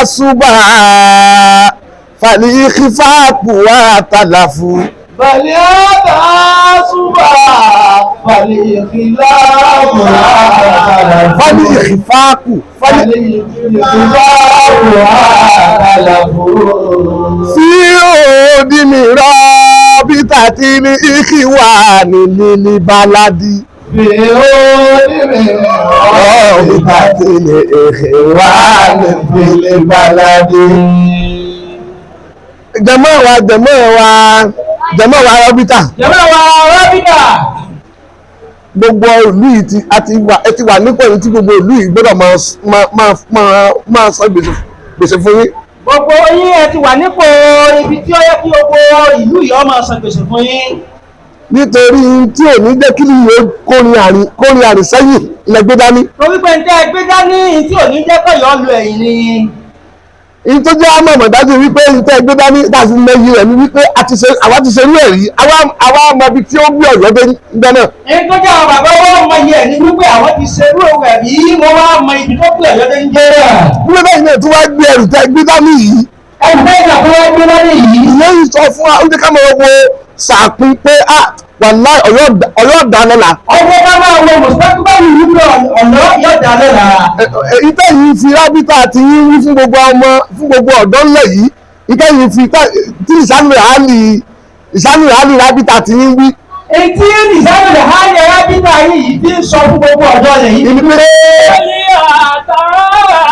Tàásùbà fàlìkìfàkù wà tàlàfù. Bàlẹ́ àtàṣùbà fàlìkìláàbù àtàlàfù. Fàlìkìfàkù Fàlìkìláàbù àtàlàfù. Sí òdì mi rọ́bì tàbí ní ìkíwà ní lílí baladi. Bí ó ní mi Rọ́bì tàbí ní ìkíwà ní lílí baladi. Jẹ̀mọ́ wa, jẹ̀mọ́ wa, jẹ̀mọ́ wa rọ́bìtà. Jẹ̀mọ́ wa rọ́bìtà. Gbogbo ìlú yìí ti a ti wà, ẹ ti wà nípò yìí tí gbogbo ìlú yìí gbọ́dọ̀ máa san gbèsè fún yín. Gbogbo yín ẹ ti wà nípò ibi tí ó yẹ kí gbogbo ìlú yìí ó máa san gbèsè fún yín. Nítorí tí ò ní jẹ́ kí ni yóò kórin àrìn sẹ́yìn ilẹ̀ gbé dání. Torí pé ntẹ́ gbé dání tí ò ní jẹ́ kọ́yọ́ lu ẹ̀yìn ni. Ìyí tó jẹ́ àmọ̀ mọ̀dájú wípé ìtẹ́ gbé dání tá a fi mọ iyì rẹ̀ ni wípé àwa ti ṣe irú ẹ̀ rí, àwa mọ ibi tí ó gbé Ọ̀yọ́ dé nígbà náà. Èyí tó jẹ́ àwọn bàbá wọn mọ iye ẹ̀ ni wípé àwọn ti ṣe irú rẹ̀ rí, wọ́n wá mọ ibi tó gbé Ọ̀yọ́ dé ń jẹ́ rẹ̀. Wípé bẹ́ẹ̀ náà tó wá gbé ẹrù tẹ́ gbé dání yìí. Ẹrù tẹ́ ìgbà tó wá gbé dání yìí. Ìyẹn yìí sọ fún wa, ó jẹ́ ká máa wo sàpín pé wàláhì Ọ̀yọ́ ọ̀dà lọ́la. Ọjọ́ ká máa wo mùsùlùmí bá wù ú lọ ọ̀nà yóò dà lọ́la. Ìtẹ́ yìí fi rábítà àti yín wí fún gbogbo ọmọ, fún gbogbo ọ̀dọ́ ńlẹ̀ yìí. Ìtẹ́ yìí fi tí ìsánú rẹ̀ á lì rábítà àti yín wí. Etí ìsánú rẹ̀ á lì rábítà yìí ti ń sọ fún gbogbo ọ̀dọ́ rẹ̀ yìí. Ìní pé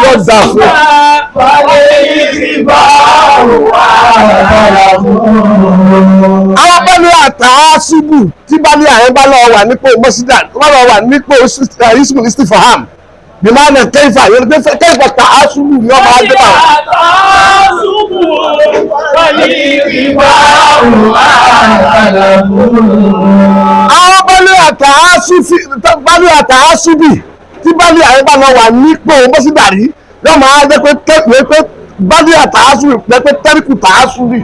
yóò dà fún ọ. Àwọn bẹ́ẹ̀ni àtàásùbù tí bá ní àyẹ̀ bá lọ wà nípò mọ́sídà, wọ́n lọ wà nípò ismul istifham. Bìmánà kẹfà yẹn pé kẹfà tàásùbù ni ọmọ adé bá. Àtàásùbù Àwọn bẹ́ẹ̀ni àtàásùbù tí bá ní àyẹ̀ bá lọ wà nípò mọ́sídà rí, yóò máa jẹ́ pé bá ní àtàásùbù pé tẹ́ríkù tàásùbù.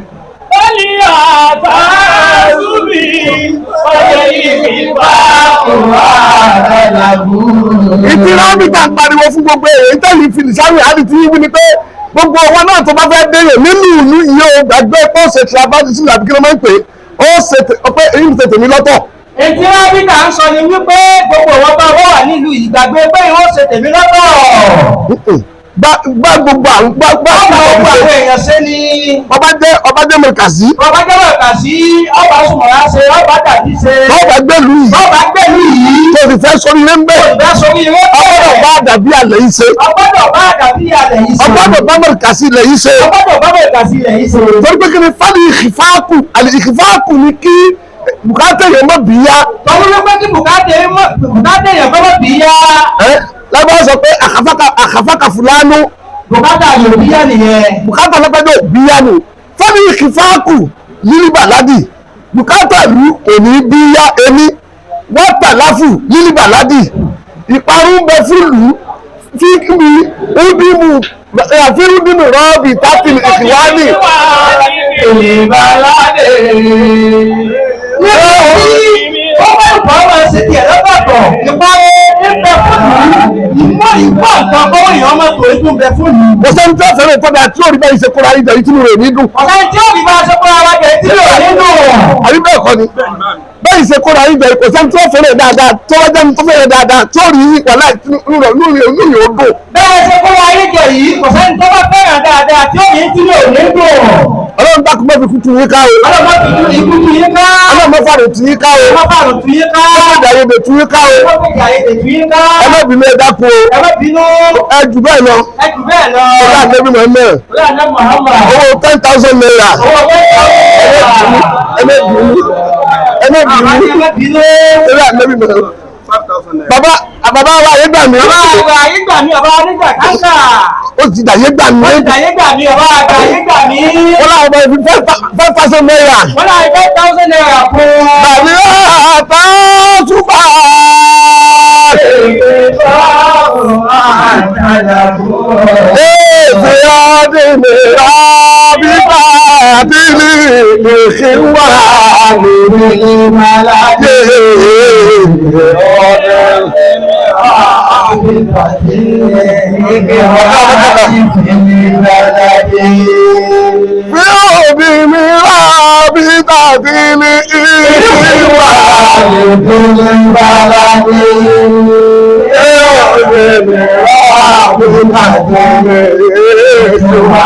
Ìdí rámìtà ń pariwo fún gbogbo èrè ìtẹ́lì fìlìsáwì àti tí wí ni pé gbogbo ọwọ́ náà tó bá fẹ́ délé nínú ìlú yìí ó gbàgbé pé ó ṣe traverse àbí kí ló máa ń pè é, ó ṣe pé èyí ń tètè mi lọ́tọ̀. Ètí rábìtà ń sọ ni wípé gbogbo ọwọ́ bá wọ́n wà nílùú ìgbàgbé pé ìwọ́n ṣe tèmi lọ́tọ̀. Gbá gbogbo àwọn gbá Ọba gbogbo àwọn èèyàn ṣe ni. Ọba jẹ́ mọ̀kàsí. Ọba jẹ́ mọ̀kàsí, ọba sùmọ̀lá ṣe, ọba dàbí ṣe. Ọba gbẹ̀lú yìí. Ọba gbẹ̀lú yìí. Tó fi fẹ́ sórí ilé ń bẹ̀. Tó fi fẹ́ sórí ilé ń bẹ̀. Ọgbọ́dọ̀ bá àdàbí àlẹ́ yìí ṣe. Ọgbọ́dọ̀ bá àdàbí àlẹ́ yìí ṣe. Ọgbọ́dọ̀ bá mọ̀kàsí ilẹ̀ yìí ṣe. Ọgbọ́dọ̀ bá mọ̀kàsí ilẹ̀ yìí ṣe. Torí pé kí ni fáàlì ìkìfáàkù, àlè ìkìfáàkù ni kí bùkátà èèyàn mọ̀ bí yá. Tọ́wọ́ ló pé kí bùkátà èèyàn mọ̀ bí yá. Lábẹ́ sọ pé àkàfàkà fúlánú. Bùkátà yóò bí yá nìyẹn. Bùkátà lọ́pẹ́jọ́ bí yá nù. Fáàlì ìkìfáàkù lílí bàládì. Bùkátà ìlú kò ní bí yá ẹni. Wọ́n tàláfù lílí bàládì. Ìparun bẹ fún ìlú. Fíkìmí údìmù àfihàn rọ́ọ̀bì tápìlì ìkìwání. Ìbàládì. Ó bá ìbọn máa ṣe tiẹ̀ lọ́tọ̀ọ̀tọ̀. Ìparun ń bẹ fún ìlú. Ìmọ̀ ìbọn nǹkan kọ́wọ́ èèyàn máa tó ikú ń bẹ fún ìlú. Kò sẹ́ni tí ó fẹ́ràn ìtọ́jà tí ò rí báyìí ṣe kóra ìjà yìí tí mo rè ní dùn. Ọ̀sẹ̀ tí ó rí bá ṣe kóra wa jẹ́ tí ò ní dùn. Àbí bẹ́ẹ̀ kọ́ ni. Báyìí ṣe kóra ìjà yìí kò sẹ́ni tí ó fẹ́ràn dáadáa tó wá jẹ́ni tó fẹ́ràn dáadáa tí ó rí wàhálà inú rẹ̀ inú rẹ̀ ó dùn. Bẹ́ẹ̀ ṣe kóra ìjà yìí kò sẹ́ni tó bá fẹ́ràn dáadáa tí ó rí tí ò ní dùn. Ọlọ́run dákun má fi kú tu yín ká o. Ọlọ́run má fi ikú tu yín ká. Ọlọ́run má fàrùn tu yín ká o. Ọlọ́run má fàrùn tu yín ká. Ọlọ́run má dàyèdè tu yín ká o. Ọlọ́run má dàyèdè tu yín ká. Ẹ má bínú, ẹ dákun o. Ẹ má bínú. Ẹ jù bẹ́ẹ̀ lọ. Ẹ jù bẹ́ẹ̀ lọ. Ọlá ànábì Muhammad. Ọlá ànábì Muhammad. Owó 10,000 naira. Owó 10,000 naira. Ẹ má bínú. Ẹ má bínú. Ẹ má bínú. Ọlá ànábì Muhammad. Bàbá bàbá wa ayé gbà mí. Bàbá wa ayé gbà mí, bàbá wa nígbà káńkà. Ó ti dàyé gbà mí. Ó ti dàyé gbà mí, bàbá wa dàyé gbà mí. Wọ́n láwọn ọmọ ibi 5,000 naira. Wọ́n láwọn 5,000 naira fún. Bàbá àtàtúbà. Èèfé ọdún mi rà bíbá bílí lè wà lórí ìmàláyé. Bí òbí mi rà bí tàbí ní ìwà. Bí òbí mi rà bí tàbí ní ìwà.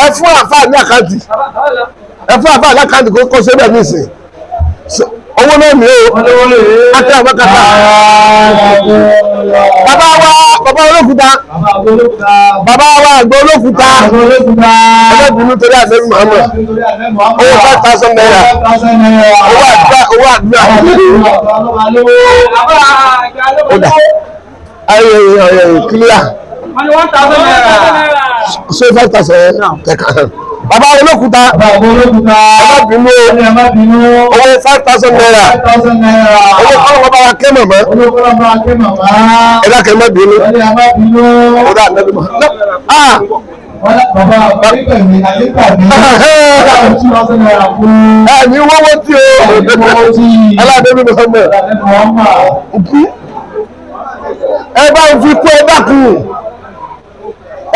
Ẹ fún àfáà ní àkáǹtì. Ẹ fún àfáà ní àkáǹtì kó kó sébẹ̀ nísìn. Owó náà ní o. Akẹ́ àbákátá. Bàbá wa bàbá olókùúta. Bàbá wa àgbà olókùúta. Ẹlẹ́bìnú torí àṣẹ́bí Muhammad. Owó ₦5,000. Owó àdúrà owó àdúrà. Ó dà. Ayé ayé kílíà. Wọ́n ní ₦1,000. Ṣé 5,000 kẹ̀kẹ́? Bàbá olókùúta. Ẹlẹ́bìnú owó ₦5,000. Owó kọ́lọ́ bàbá wa kẹ́ mọ̀mọ́. Ẹ dákẹ́ má bínú. Ó dà nẹ́bí Muhammad. Ah! Ẹ̀mí wọ́wọ́ tí o. Aláàbẹ̀bí Muhammad. Òkú. Ẹ bá ń fi kú ẹ dákun.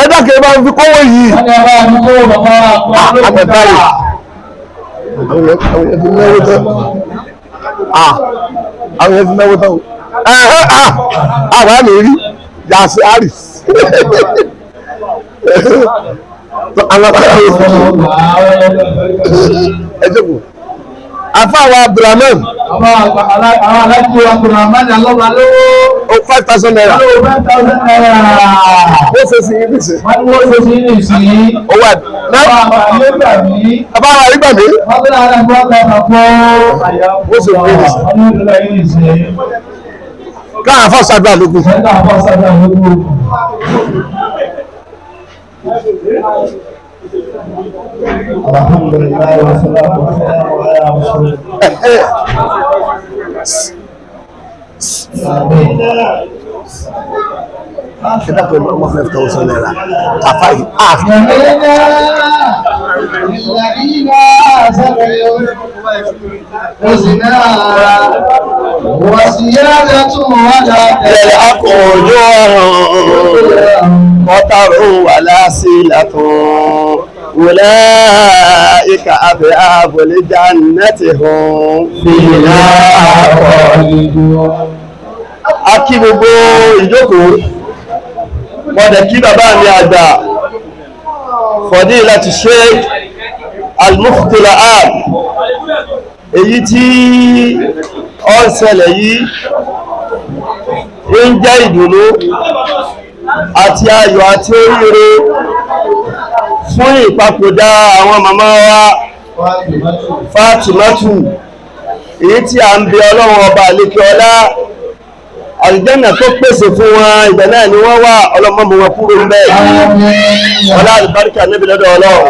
Ẹ dákun ẹ bá ń fi kówó yìí. Àmọ̀dáyì. Àwọn yẹn fi náwó tán. Àwọn yẹn fi náwó tán. Àwọn àmì rí. Yàsí Aris. Ẹ jókòó. Àfáà wa Abdulrahman. Ó ₦5,000. Ó ṣe sí ibi ṣe. Owó àdúrà. Bàbá wa rí gbà mí. Ó ṣe fún mi ṣe. Káà fọ́ ṣàdúrà lókun. Alhamdulillah wa salatu wa salamu ala rasulillah. Ẹ dákun ẹ máa ₦5,000. Àfáà yìí. مطر ولا سيلة أولئك أصحاب الجنة هم فيها خالدون. A kí gbogbo ìjókòó, mo dẹ̀ kí bàbá mi àgbà Fadilatu Sheikh Al-Mufti Al-Aam, èyí tí ó ń ṣẹlẹ̀ yìí ń jẹ́ ìdùnnú àti ayọ̀ àti oríire fún ìpapòdà àwọn màmá wa Fátímátù, èyí tí a ń bẹ Ọlọ́run ọba àlékè ọlá àlùjánnà tó pèsè fún wọn, ibẹ̀ náà ni wọ́n wà, ọlọ́mọ mú wọn kúrò ń bẹ̀. Ọlá àlùbáríkà níbi lọ́dọ̀ Ọlọ́run.